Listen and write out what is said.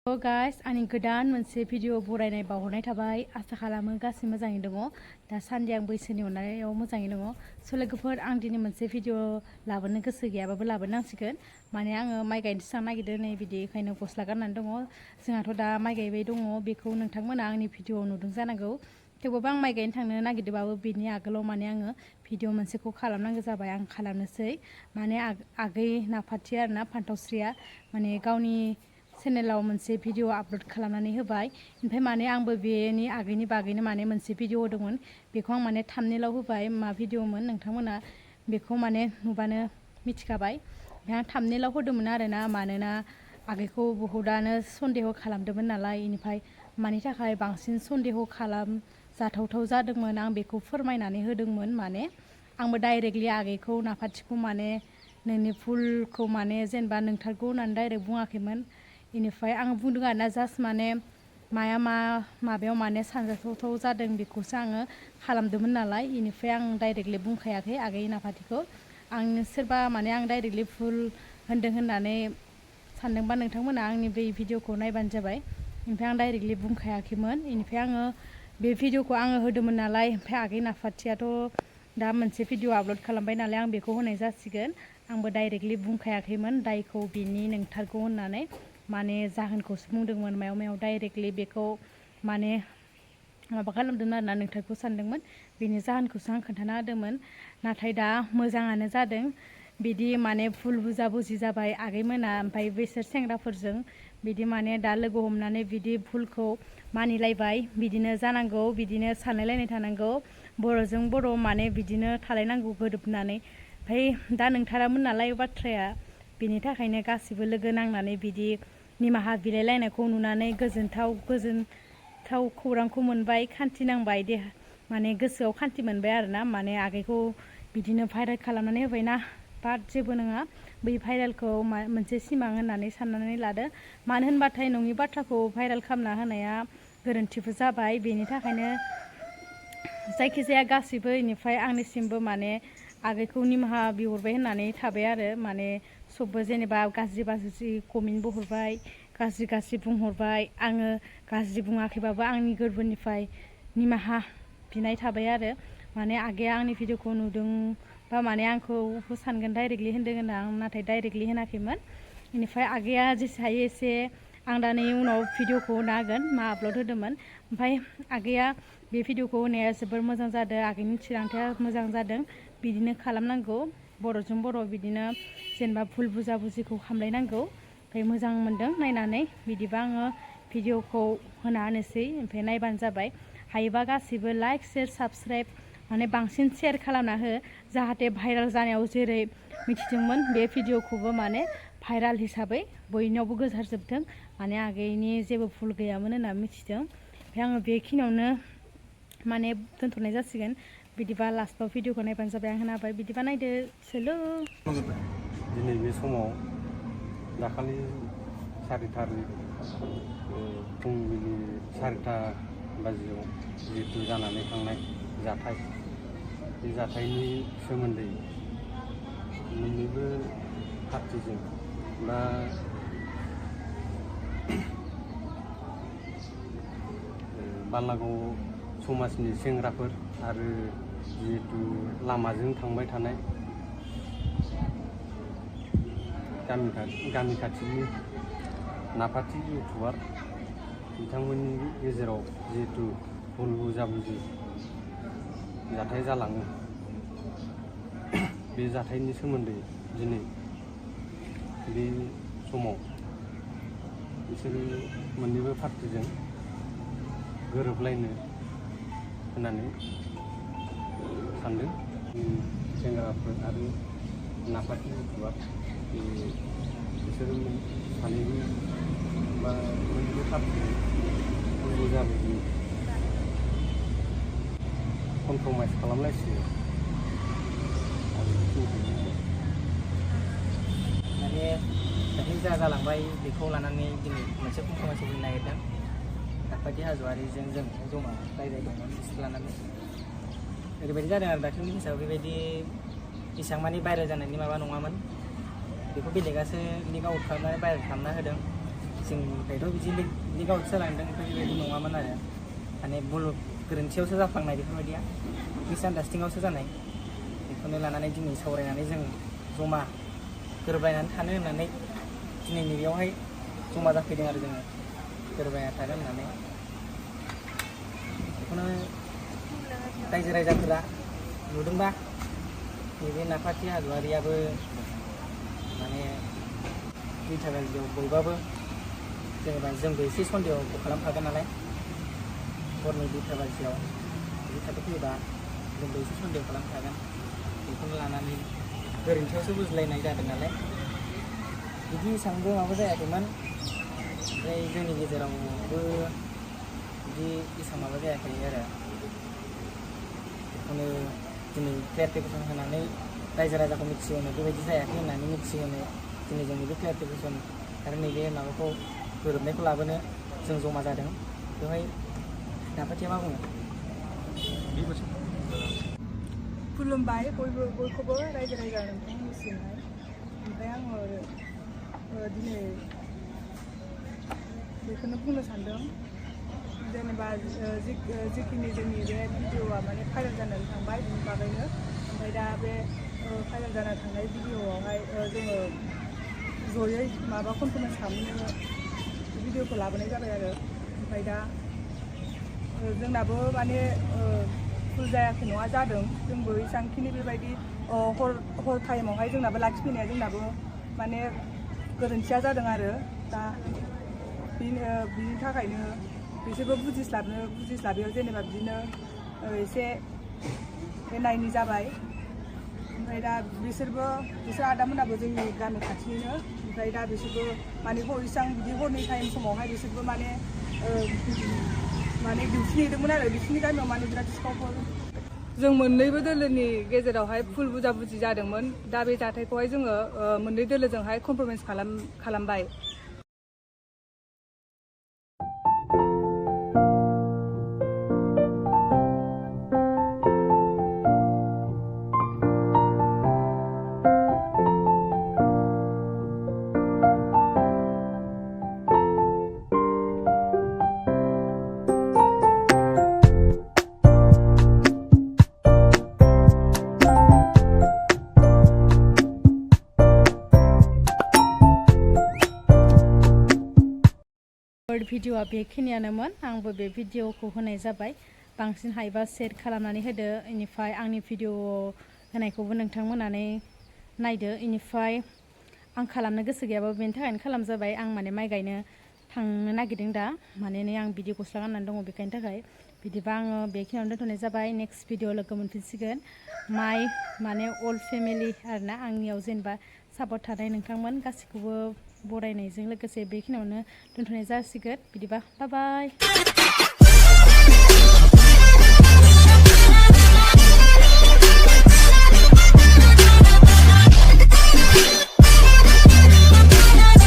Hello guys, आंनि गोदान मोनसे भिडिअ बरायनाय बावहरनाय थाबाय। आसा खालामो गासिबो मोजाङै दङ। दासान्दि आं बैसोनि अननायाव मोजाङै दङ। स' लोगोफोर, आं दिनै मोनसे भिडिअ लाबोनो गोसो गैयाबाबो लाबोनांसिगोन। माने आङो माइ गायनोसो थांनो नागिरदों नै बिदि, बेखायनो गस्ला गाननानै दङ। जोंहाथ' दा माइ गायबाय दङ, बेखौ नोंथांमोना आंनि भिडिअआव नुदों जानांगौ। थेवबाबो आं माइ गायनो थांनो नागिरदोंबाबो बिनि आगोलाव माने आङो भिडिअ मोनसेखौ खालामनांगौ जाबाय। आं खालामनोसै माने आगै नाफाथि आरोना फान्थावस्रिया माने गावनि चेनेलाव मोनसे भिडिअ आपल'ड खालामनानै होबाय। ओमफ्राय माने आंबो बेनि आगैनि बागैनो माने मोनसे भिडिअ होदोंमोन। बेखौ आं माने थाम्बनेइलाव होबाय। मा भिडिअमोन नोंथांमोना बेखौ माने नुबानो मिथिखाबाय। ओमफ्राय आं थाम्बनेइलाव होदोंमोन आरोना, मानोना आगैखौ बहुतानो सन्देह खालामदोंमोन नालाय, बेनिफ्राय मानि थाखाय बांसिन सन्देह खालामजाथावथाव जादोंमोन आं बेखौ फोरमायनानै होदोंमोन। माने आंबो डाइरेक्टलि आगैखौ नाफाथिखौ माने नोंनि भुलखौ माने जेनेबा नोंथारगौ होननानै डाइरेक्ट बुङाखैमोन। बेनिफ्राय आं बुंदों आरोना, जास्ट माने माया माबायाव माने सानजाथावथाव जादों बेखौसो आङो खालामदोंमोन नालाय। बेनिफ्राय आं डाइरेक्टलि बुंखायाखै आगै नाफाथिखौ। आं सोरबा माने आं डाइरेक्टलि भुल होनदों होननानै सानदोंबा नोंथांमोना आंनि बै भिडिअखौ नायबानो जाबाय। ओमफ्राय आं डाइरेक्टलि बुंखायाखैमोन। बेनिफ्राय आङो बे भिडिअखौ आङो होदोंमोन नालाय, ओमफ्राय आगै नाफाथियाथ' दा मोनसे भिडिअ आपल'ड खालामबाय नालाय, आं बेखौ होनाय जासिगोन। आंबो डाइरेक्टलि बुंखायाखैमोन दायखौ बिनि नोंथारगौ होननानै, माने जाहोनखौसो बुंदोंमोन। मायाव डाइरेक्टलि बेखौ माने माबा खालामदोंमोन आरोना, नोंथारगौ सानदोंमोन। बेनि जाहोनखौसो आं खोन्थाना होदोंमोन। नाथाय दा मोजाङानो जादों। बिदि माने भुल बुजा बुजि जाबाय आगैमोना ओमफ्राय बैसोर सेंग्राफोरजों बिदि माने दा लोगो हमनानै बिदि भुलखौ मानिलायबाय। बिदिनो जानांगौ, बिदिनो सानलायलायनाय थानांगौ। बर'जों बर' माने बिदिनो थालायनांगौ गोरोबनानै। ओमफ्राय दा नोंथारामोन नालाय बाथ्राया, बिनि थाखायनो गासिबो लोगो नांनानै बिदि निमाहा बिलायलायनायखौ नुनानै गोजोनथाव खौरांखौ मोनबाय, खान्थि नांबाय, देहा माने गोसोआव खान्थि मोनबाय आरोना। माने आगैखौ बिदिनो भाइरेल खालामनानै होबायना, बाट जेबो नङा। बै भाइरेलखौ मोनसे सिमां होननानै साननानै लादो। मानो होनबाथाय नङि बाथ्राखौ भाइरेल खालामना होनाया गोरोन्थिबो जाबाय। बेनि थाखायनो जायखिजाया गासिबो बेनिफ्राय आंनिसिमबो माने आगैखौ निमाहा बिहरबाय होननानै थाबाय आरो। माने सबबो जेनेबा गाज्रि कमेन्टबो हरबाय, गाज्रि बुंहरबाय। आङो गाज्रि बुङाखैबाबो आंनि गोरबोनिफ्राय निमाहा बिनाय थाबाय आरो। माने आगैया आंनि भिडिअखौ नुदोंबा माने आंखौ सानगोन डाइरेक्टलि होन्दों होनना, आं नाथाय डाइरेक्टलि होनाखैमोन। बेनिफ्राय आगैया जेसे हायो एसे, आं दा नै उनाव भिडिअखौ नागोन मा आपल'ड होदोंमोन। ओमफ्राय आगैया बे भिडिअखौ होनाया जोबोर मोजां जादों। आगैनि थिरांथाया मोजां जादों। बिदिनो खालामनांगौ, बर'जों बर' बिदिनो जेनेबा भुल बुजा बुजिखौ खामलायनांगौ। ओमफ्राय मोजां मोनदों नायनानै। बिदिबा आङो भिडिअखौ होना होनोसै, ओमफ्राय नायबानो जाबाय। हायोबा गासिबो लाइक, शेयार, साबस्क्राइब माने बांसिन शेयार खालामना हो, जाहाथे भाइरेल जानायाव जेरै मिथिदोंमोन बे भिडिअखौबो माने भाइरेल हिसाबै बयनियावबो गोसारजोबथों। माने आगैनि जेबो भुल गैयामोन होनना मिथिदों। ओमफ्राय आङो बेखिनियावनो माने दोनथ'नाय जासिगोन। बिदिबा लास्टआव भिडिअखौ नायबानो जाबाय। आं होना होबाय, बिदिबा नायदो सोलो। दिनै बे समाव दाखालि 4 थारिख फुंबिलि 4टा बाजियाव जिहेतु जानानै थांनाय जाथाय, बे जाथायनि सोमोन्दै मोननैबो पार्टिजों बा बालागाव समाजनि सेंग्राफोर आरो जिहेतु लामाजों थांबाय थानाय गामि खाथिनि नाफाथि इउटुबार बिथांमोननि गेजेराव जिहेतु भुल बुजाबुजि जाथाय जालाङो, बे जाथायनि सोमोन्दै दिनै बे समाव बिसोरो मोननैबो पार्टिजों गोरोबलायनो होननानै सानदों। सेंग्राफोर आरो नाफाथि इउटुबार बिसोरो सानैबो बा मोननैबो पार्टिजों भुल बुजाबुजि कमप्रमाइस खालामलायसिगोन। माने दाख्लै जा जालांबाय बेखौ लानानै दिनै मोनसे कमप्रमाइस होनो नागिरदों। नाफाथि हाज'वारिजों जों जमा रायज्लायदोंमोन बिसोर लानानै। ओरैबायदि जादों आरो दाख्लैनि केसाव बेबायदि एसेबां मानि भाइरेल जानायनि माबा नङामोन। बेखौ बेलेगासो लिक आउट खालामनानै भाइरेल खालामना होदों। जोंनिफ्रायथ' बिदि लिगावसो जालांदों बेबायदि नङामोन आरो माने भुल गोरोन्थियावसो जाफ्लांनाय बेफोरबायदिया मिसआन्डारस्टेन्डिंआवसो जानाय बेखौनो लानानै दिनै सावरायनानै जों जमा गोरोबलायनानै थानो होननानै दिनै नैबेयावहाय जमा जाफैदों आरो जोङो गोरोबलायना थागोन होननानै बेखौनो रायजो राजाफोरा नुदोंबा नैबे नाफाथि हाज'वारियाबो माने 2टा बाजियाव बयबाबो जेनेबा जोंबो एसे सन्देहखौ खालामखागोन नालाय हरनि 2टा बाजियाव बिदि थाथो फैयोबा जोंबो एसे सन्देह खालामखागोन बेखौनो लानानै गोरोन्थियावसो बुजिलायनाय जादों नालाय बिदि एसेबांबो माबा जायाखैमोन ओमफ्राय जोंनि गेजेरावबो बिदि एसेबां माबा जायाखै आरो बेखौनो दिनै क्लियारिफिकेसन होनानै रायजो राजाखौ मिथिहोनो बेबायदि जायाखै होननानै मिथिहोनो दिनै जों नैबे क्लियारिफिकेसन आरो नैबे माबाखौ गोरोबनायखौ लाबोनो जों जमा जादों बेवहाय नाफाथिया मा बुङो? खुलुमबाय बयखौबो रायजो राजा नोंथांमोननिसिमहाय ओमफ्राय आङो दिनै बेखौनो बुंनो सानदों जेनेबा जिखिनि जोंनि बे भिडिअ'आ माने भाइरेल जानानै थांबाय बिनि बागैनो ओमफ्राय दा बे भाइरेल जाना थांनाय भिडिअ'आवहाय जोङो जयै माबा कनफारेन्स खालामनो भिडिअ'खौ लाबोनाय जाबाय आरो ओमफ्राय दा जोंनाबो माने भुल जायाखै नङा जादों जोंबो एसेबांखिनि बेबायदि हर टाइमावहाय जोंनाबो लाखिफैनाया जोंनाबो माने गोरोन्थिया जादों आरो दा बिनि थाखायनो बिसोरबो बुजिस्लाबियाव जेनेबा बिदिनो एसे नायनि जाबाय ओमफ्राय दा बिसोर आदामोनाबो जोंनि गामि खाथिनिनो ओमफ्राय दा बिसोरबो माने इसां बिदि हरनि टाइम समावहाय बिसोरबो माने दिउथि नेदोंमोन आरो बिसोरनि गामियाव माने बिराद सिखावफोर जों मोननैबो दोलोनि गेजेरावहाय भुल बुजाबुजि जादोंमोन दा बे जाथायखौहाय जोङो मोननै दोलोजोंहाय कमप्रमाइस खालामबाय भिडिअआ बेखिनियानोमोन आंबो बे भिडिअखौ होनाय जाबाय बांसिन हायोबा सेयार खालामनानै होदो इनिफ्राय आंनि भिडिअ होनायखौबो नोंथांमोनानै नायदो इनिफ्राय आं खालामनो गोसो गैयाबाबो बेनि थाखायनो खालामजाबाय आं माने माइ गायनो थांनो नागिरदों दा माने नै आं बिदि गस्ला गाननानै दङ बेखायनि थाखाय बिदिबा आङो बेखिनियावनो दोनथ'नाय जाबाय नेक्स्ट भिडिअ लोगो मोनफिनसिगोन माने अल फेमिलि आरोना आंनियाव जेनेबा सापर्ट थानाय नोंथांमोन गासैखौबो बरायनायजों लोगोसे बेखिनियावनो दोनथ'नाय जासिगोन बिदिबा बाय बाय